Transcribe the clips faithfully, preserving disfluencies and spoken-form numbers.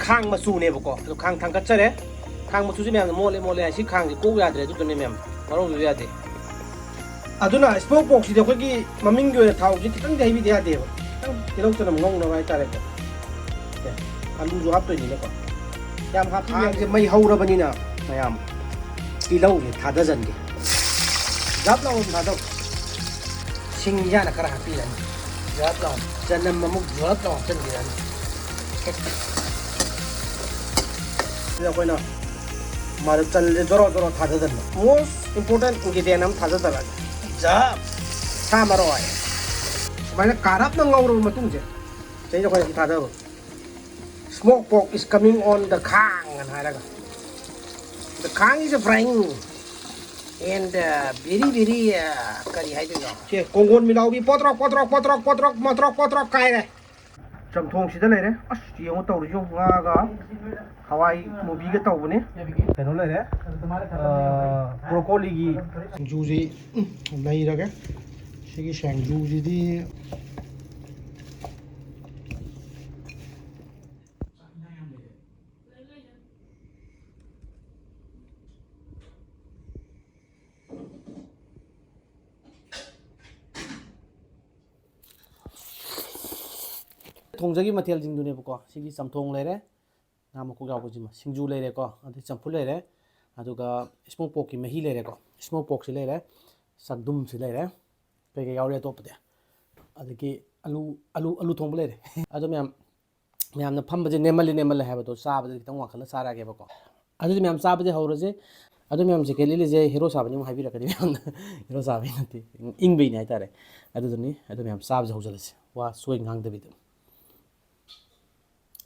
ꯈꯥꯡ ꯃꯆꯨꯅꯦꯕꯀꯣ꯫ ꯑꯗꯣ ꯈꯥꯡ ꯊꯥꯡꯒꯠꯆꯔꯦ꯫ ꯈꯥꯡ ꯃꯆꯨꯁꯦ ꯃꯌꯥꯝꯅ ꯃꯣꯠꯂꯦ ꯃꯣꯠꯂꯦ ꯍꯥꯏ꯫ ꯁꯤ ꯈꯥꯡꯁꯦ ꯀꯣꯛ ꯌꯥꯗ꯭ꯔꯦ, ꯑꯗꯨꯗꯨꯅ ꯃꯌꯥꯝ ꯋꯥꯔꯧꯕꯤꯕ ꯌꯥꯗꯦ꯫ ꯑꯗꯨꯅ smoke porkꯁꯤꯗꯤ ꯑꯩꯈꯣꯏꯒꯤ ꯃꯃꯤꯡꯒꯤ ꯑꯣꯏꯅ ꯊꯥꯎꯁꯦ ꯈꯤꯇꯪꯗꯤ ꯍꯩꯕꯤꯗ ꯌꯥꯗꯦꯕ꯫ ꯈꯤꯇꯪ ꯇꯤꯜꯍꯧ ꯆꯅꯝ ꯉꯧꯅꯕ ꯍꯥꯏꯇꯥꯔꯦꯀꯣ꯫ ꯑꯦ, ꯑꯂꯨꯁꯨ ꯍꯥꯞꯇꯣꯏꯅꯤꯅꯀꯣ꯫ ꯌꯥꯝ ꯍꯥꯞꯄꯤ ꯈꯥꯡꯁꯦ ꯃꯩ ꯍꯧꯔꯕꯅꯤꯅ ꯃꯌꯥꯝ ꯇꯤꯜꯍꯧꯁꯦ ꯊꯥꯗꯖꯟꯒꯦ꯫ ꯖꯞ ꯂꯥꯎꯅ ꯊꯥꯗꯧ꯫ ꯁꯤꯡ ꯌꯥꯅ ꯈꯔ ꯍꯥꯞꯄꯤꯔꯅꯤ꯫ ꯖꯞ ꯂꯥꯎꯅ꯫ ꯆꯅꯝ ꯑꯃꯨꯛ ꯖꯞ ꯂꯥꯎꯅ ꯍꯥꯞꯆꯤꯟꯕꯤꯔꯅꯤ꯫ ꯁꯤꯗ ꯑꯩꯈꯣꯏꯅ ꯃꯥꯗ ꯆꯜꯁꯦ ꯖꯣꯔꯣ ꯖꯣꯔꯣ ꯊꯥꯗꯗꯅ most important ingredient ꯑꯃ ꯊꯥꯗꯗꯔꯒ ꯖꯞ ꯁꯥ ꯃꯔꯣꯏ ꯁꯨꯃꯥꯏꯅ ꯀꯥꯔꯞꯅ ꯉꯧꯔꯕ ꯃꯇꯨꯡꯁꯦ ꯁꯤꯗꯩꯗ ꯑꯩꯈꯣꯏꯅ ꯁꯤ ꯊꯥꯗꯕ꯫ Smoke pork is coming on the ꯈꯥꯡ ꯑꯅ ꯍꯥꯏꯔꯒ the ꯈꯥꯡ is frying and uh, very very uh, ꯀꯔꯤ ꯍꯥꯏꯗꯣꯏꯅꯣ? ꯁꯦ ꯀꯣꯡꯒꯣꯟ ꯃꯤꯂꯥꯎꯕꯤ ꯄꯣꯇ꯭ꯔꯣꯛ ꯄꯣꯇ꯭ꯔꯣꯛ ꯄꯣꯇ꯭ꯔꯣꯛ ꯄꯣꯇ꯭ꯔꯣꯛ ꯃꯣꯇ꯭ꯔꯣꯛ ꯄꯣꯇ꯭ꯔꯣꯛ ꯀꯥꯏꯔꯦ꯫ ꯆꯝꯊꯣꯡꯁꯤꯗ ꯂꯩꯔꯦ꯫ ꯑꯁ, ꯌꯦꯡꯉꯣ ꯇꯧꯔꯤꯁꯤ, ꯌꯦꯡꯉꯣ꯫ ꯉꯥꯒ ꯍꯋꯥꯏ ꯃꯨꯕꯤꯒ ꯇꯧꯕꯅꯤ꯫ ꯀꯩꯅꯣ ꯂꯩꯔꯦ, ꯑ, ꯕ꯭ꯔꯣꯀꯣꯂꯤꯒꯤ ꯁꯤꯡꯖꯨꯁꯤ, ꯎꯝ, ꯂꯩꯔꯒꯦ꯫ ꯁꯤꯒꯤ ꯁꯤꯡꯖꯨꯁꯤꯗꯤ ꯊꯣꯡꯖꯒꯤ ꯃꯊꯦꯜꯁꯤꯡꯗꯨꯅꯦꯕꯀꯣ꯫ ꯁꯤꯒꯤ ꯆꯝꯊꯣꯡ ꯂꯩꯔꯦ, ꯉꯥ ꯃꯀꯣꯛ ꯌꯥꯎꯕꯁꯤꯃ, ꯁꯤꯡꯖꯨ ꯂꯩꯔꯦꯀꯣ, ꯑꯗꯩ ꯆꯝꯐꯨꯠ ꯂꯩꯔꯦ, ꯑꯗꯨꯒ smoke porkꯀꯤ ꯃꯍꯤ ꯂꯩꯔꯦꯀꯣ, smoke porkꯁꯤ ꯂꯩꯔꯦ, ꯆꯥꯛꯗꯨꯝꯁꯤ ꯂꯩꯔꯦ꯫ ꯀꯩꯀꯩ ꯌꯥꯎꯔꯤ ꯑꯇꯣꯞꯄꯗꯤ? ꯑꯗꯒꯤ ꯑꯂꯨ, ꯑꯂꯨ, ꯑꯂꯨ ꯊꯣꯡꯕ ꯂꯩꯔꯦ꯫ ꯑꯗꯣ ꯃꯌꯥꯝ, ꯃꯌꯥꯝꯅ ꯐꯝꯕꯁꯦ ꯅꯦꯝꯃꯜꯂꯤ ꯅꯦꯝꯃꯜꯂꯦ ꯍꯥꯏꯕꯗꯣ ꯆꯥꯕꯗꯗꯤ ꯈꯤꯇꯪ ꯋꯥꯡꯈꯠꯂ ꯆꯥꯔꯛꯑꯒꯦꯕꯀꯣ꯫ ꯑꯗꯨꯗꯤ ꯃꯌꯥꯝ ꯆꯥꯕꯗꯤ ꯍꯧꯔꯁꯦ꯫ ꯑꯗꯣ ꯃꯌꯥꯝ ꯖꯦꯀꯦꯠ ꯂꯤꯠꯂꯤꯁꯦ ꯍꯦꯔꯣ ꯁꯥꯕꯅꯤ ꯑꯃꯨꯛ ꯍꯥꯏꯕꯤꯔꯛꯀꯅꯤ ꯃꯌꯥꯝꯅ꯫ ꯍꯦꯔꯣ ꯁꯥꯕꯩ ꯅꯠꯇꯦ, ꯏꯪꯕꯩꯅꯦ ꯍꯥꯏꯇꯥꯔꯦ꯫ ꯑꯗꯨꯗꯨꯅꯤ꯫ ꯑꯗꯣ ꯃꯌꯥꯝ ꯆꯥꯕꯁꯦ ꯍꯧꯖꯤꯜꯂꯁꯦ, ꯋꯥ ꯁꯣꯏ ꯉꯥꯡꯗꯕꯤꯗ꯫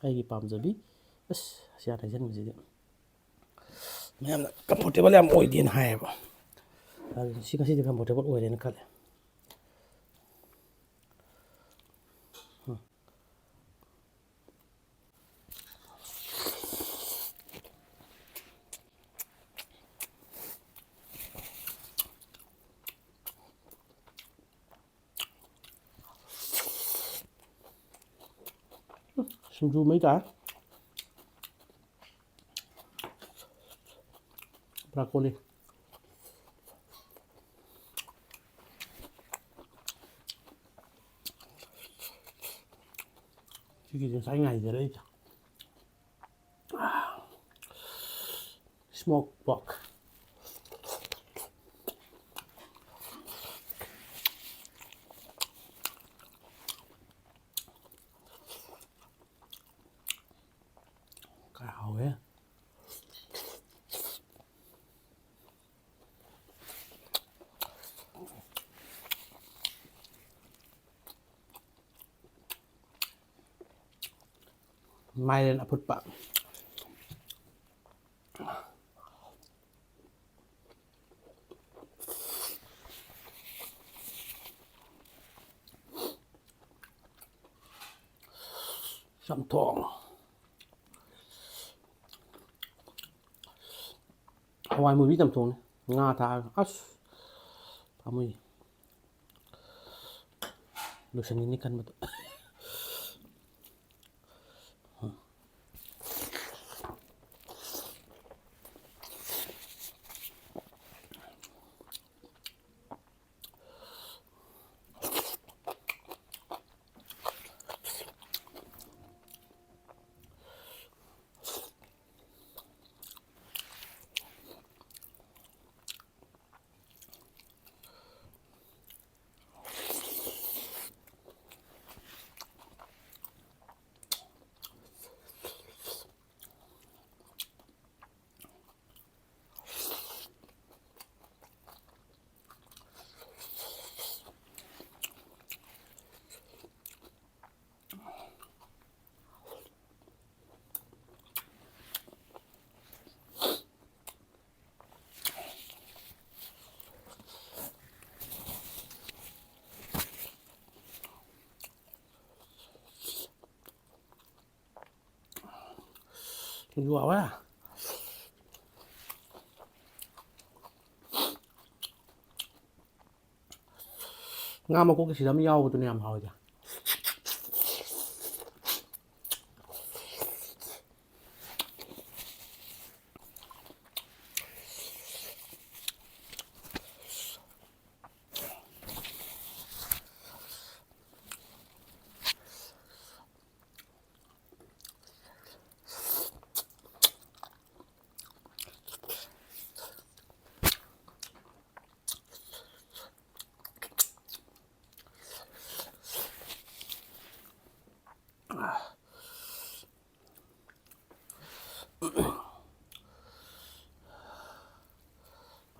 ꯑꯩꯒꯤ ꯄꯥꯝꯖꯕꯤ꯫ ꯑꯁ, ꯑꯁꯤ ꯍꯥꯟꯅ ꯍꯩꯖꯤꯟꯕꯁꯤꯗꯤ ꯃꯌꯥꯝꯅ comfortable ꯌꯥꯝ ꯑꯣꯏꯗꯦꯅ ꯍꯥꯏꯌꯦꯕ꯫ ꯑꯗꯨ ꯁꯤ ꯉꯁꯤꯗꯤ comfortable ꯑꯣꯏꯔꯦꯅ ꯈꯜꯂꯦ꯫ ꯁꯤꯡꯖꯨ ꯃꯩ ꯇꯥꯏ꯫ ꯀꯣꯜꯂꯤ꯫ ꯁꯤꯒꯤꯁꯦ ꯉꯁꯥꯏ ꯉꯥꯏꯖꯔꯛꯏꯁꯦ꯫ Smoke pork. ꯀꯥꯏ ꯍꯥꯎꯋꯦ꯫ ꯃꯥꯏꯔꯦꯟ ꯑꯐꯨꯠꯄ꯫ ꯆꯝꯊꯣꯡ꯫ ꯍꯋꯥꯏ ꯃꯨꯕꯤ ꯆꯝꯊꯣꯡꯅꯤ꯫ ꯉꯥ ꯊꯥꯛꯑꯒ꯫ ꯑꯁ! ꯄꯥꯝꯃꯨꯏ꯫ ꯂꯣꯏꯁꯟꯈꯤꯅꯤ ꯈꯟꯕꯗ꯫ ꯁꯤꯡꯖꯨ ꯍꯥꯎꯋꯦ꯫ ꯉꯥ ꯃꯀꯣꯛꯀꯤ ꯁꯤꯗ ꯑꯃ ꯌꯥꯎꯕꯗꯨꯅꯦ ꯌꯥꯝ ꯍꯥꯎꯋꯤꯗ꯫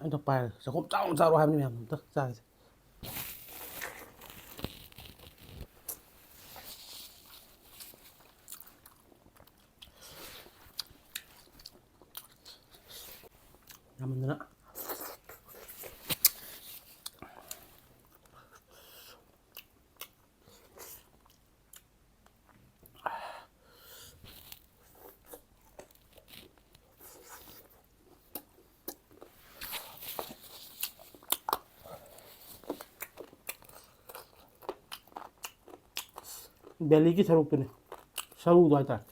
ꯑꯝꯇ ꯄꯥꯏꯔꯒꯦ꯫ ꯆꯥꯛꯈꯨꯝ ꯆꯥꯎꯅ ꯆꯥꯔꯣ ꯍꯥꯏꯕꯅꯤ ꯃꯌꯥꯝ꯫ ꯑꯝꯇ ꯆꯥꯒꯦꯁꯦ꯫ ꯌꯥꯝꯃꯟꯗꯅ꯫ Bellyꯒꯤ ꯁꯔꯨꯛꯇꯨꯅꯦ, ꯁꯔꯨꯗꯣ ꯍꯥꯏꯇꯥꯔꯦ꯫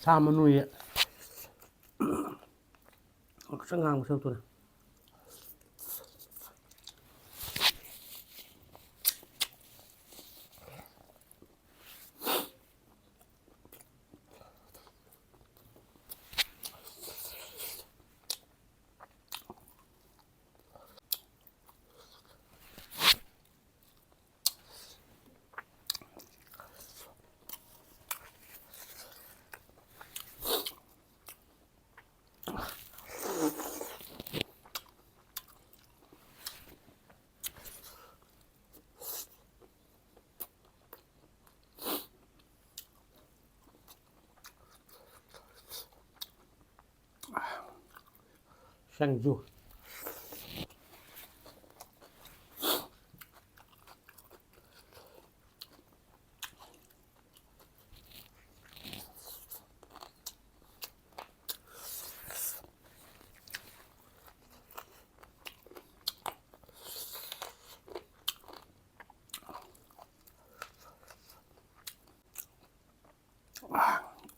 ꯁꯥ ꯃꯅꯨꯡꯁꯦ ꯉꯥꯡꯁꯪ ꯉꯥꯡꯕ ꯁꯔꯨꯛꯇꯨꯅ꯫ ꯁꯤꯡꯖꯨ꯫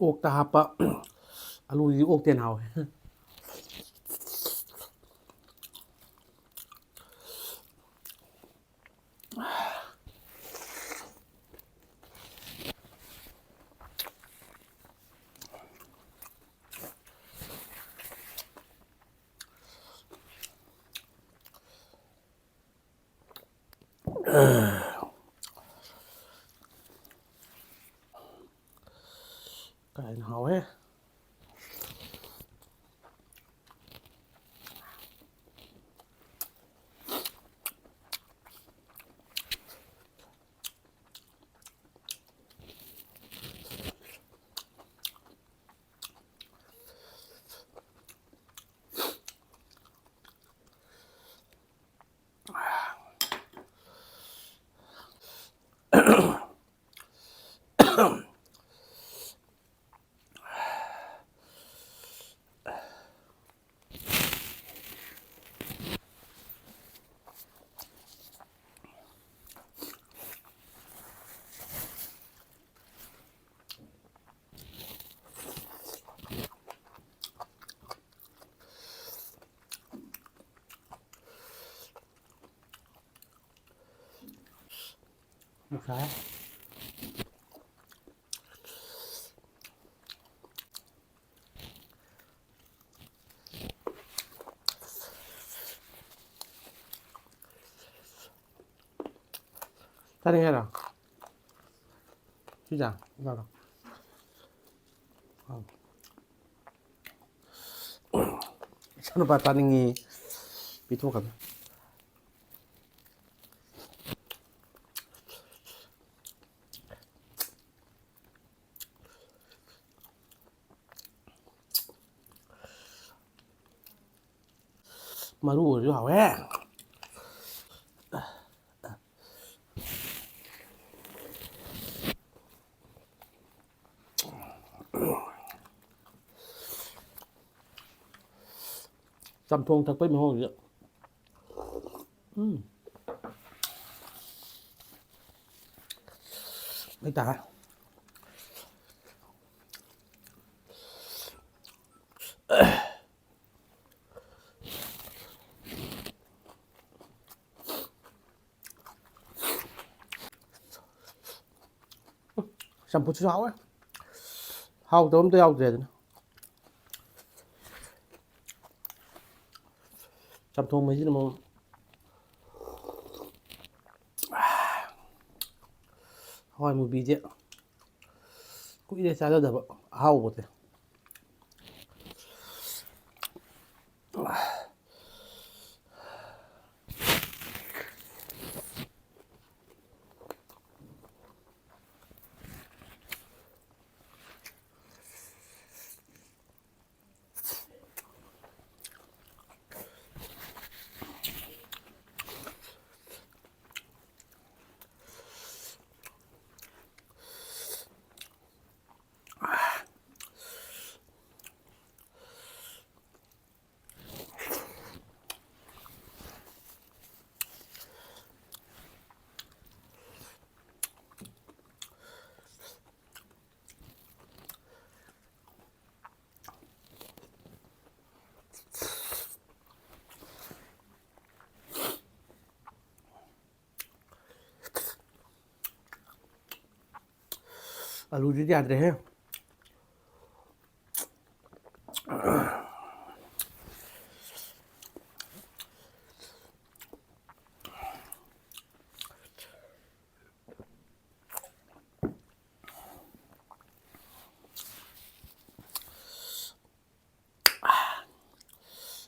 ꯑꯣꯛꯇ ꯍꯥꯞꯄ ꯑꯂꯨꯁꯤꯗꯤ ꯑꯣꯛꯇꯦꯅ ꯍꯥꯎꯋꯦ꯫ ꯀꯥꯏꯅ ꯍꯥꯎꯋꯦ꯫ ꯅꯨꯡꯁꯥꯏ꯫ ꯆꯥꯅꯤꯡꯉꯦ ꯍꯥꯏꯔꯣ? ꯁꯤꯖꯥ, ꯆꯥꯔꯣ꯫ ꯏꯆꯥꯅꯨꯄꯥ ꯆꯥꯅꯤꯡꯉꯤ, ꯄꯤꯊꯣꯛꯈ꯭ꯔꯦ꯫ ꯃꯔꯨ ꯑꯣꯏꯔꯁꯨ ꯍꯥꯎꯋꯦ꯫ ꯆꯝꯊꯣꯡ ꯊꯛꯄꯩ ꯃꯍꯥꯎꯁꯦ꯫ ꯎꯝ꯫ ꯃꯩ ꯇꯥꯔꯦ꯫ ꯆꯝꯐꯨꯠꯁꯨ ꯍꯥꯎꯋꯦ꯫ ꯍꯥꯎꯇꯕ ꯑꯝꯇ ꯌꯥꯎꯗ꯭ꯔꯦꯗꯅ꯫ ꯆꯝꯊꯣꯡ ꯃꯍꯤꯁꯤꯅ ꯃꯔꯣꯜ꯫ ꯍꯋꯥꯏ ꯃꯨꯕꯤꯁꯦ ꯀꯨꯏꯔꯦ ꯆꯥꯖꯗꯕ ꯑꯍꯥꯎꯕꯁꯦ꯫ ꯑꯂꯨꯁꯤꯗꯤ ꯌꯥꯗ꯭ꯔꯦꯍꯦ꯫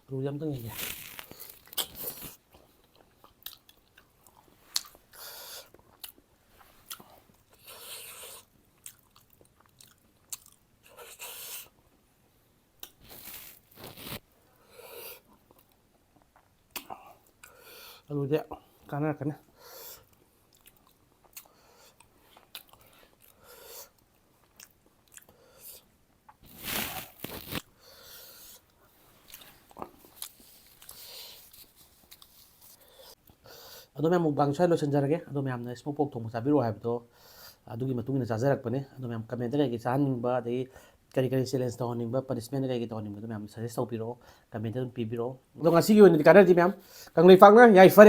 ꯑꯂꯨꯁꯦ ꯑꯝꯇꯪ ꯌꯦꯡꯒꯦ꯫ ꯑꯂꯨꯁꯦ ꯀꯥꯟꯅꯔꯛꯀꯅꯤ꯫ ꯑꯗꯣ ꯃꯌꯥꯝ, mukbang ꯁ꯭ꯋꯥꯏ ꯂꯣꯏꯁꯤꯟꯖꯔꯒꯦ꯫ ꯑꯗꯣ ꯃꯌꯥꯝꯅ smoke pork ꯊꯣꯡꯕ ꯆꯥꯕꯤꯔꯛꯑꯣ ꯍꯥꯏꯕꯗꯣ, ꯑꯗꯨꯒꯤ ꯃꯇꯨꯡ ꯏꯟꯅ ꯆꯥꯖꯔꯛꯄꯅꯦ꯫ ꯑꯗꯣ ꯃꯌꯥꯝ comment ꯀꯩꯀꯩ ꯆꯥꯍꯟꯅꯤꯡꯕ, ꯑꯗꯒꯤ ꯀꯔꯤ ꯀꯔꯤ challenge ꯇꯧꯍꯟꯅꯤꯡꯕ, punishment ꯀꯩꯀꯩ ꯇꯧꯍꯟꯅꯤꯡꯕꯗꯣ ꯃꯌꯥꯝ suggest ꯇꯧꯕꯤꯔꯛꯑꯣ, comment ꯑꯗꯨꯝ ꯄꯤꯕꯤꯔꯛꯑꯣ꯫ ꯑꯗꯣ ꯉꯁꯤꯒꯤ ꯑꯣꯏꯅꯗꯤ ꯀꯥꯟꯅꯗꯦ ꯃꯌꯥꯝ꯫ ꯀꯪꯂꯩꯄꯥꯛꯅ ꯌꯥꯏꯐꯔꯦ꯫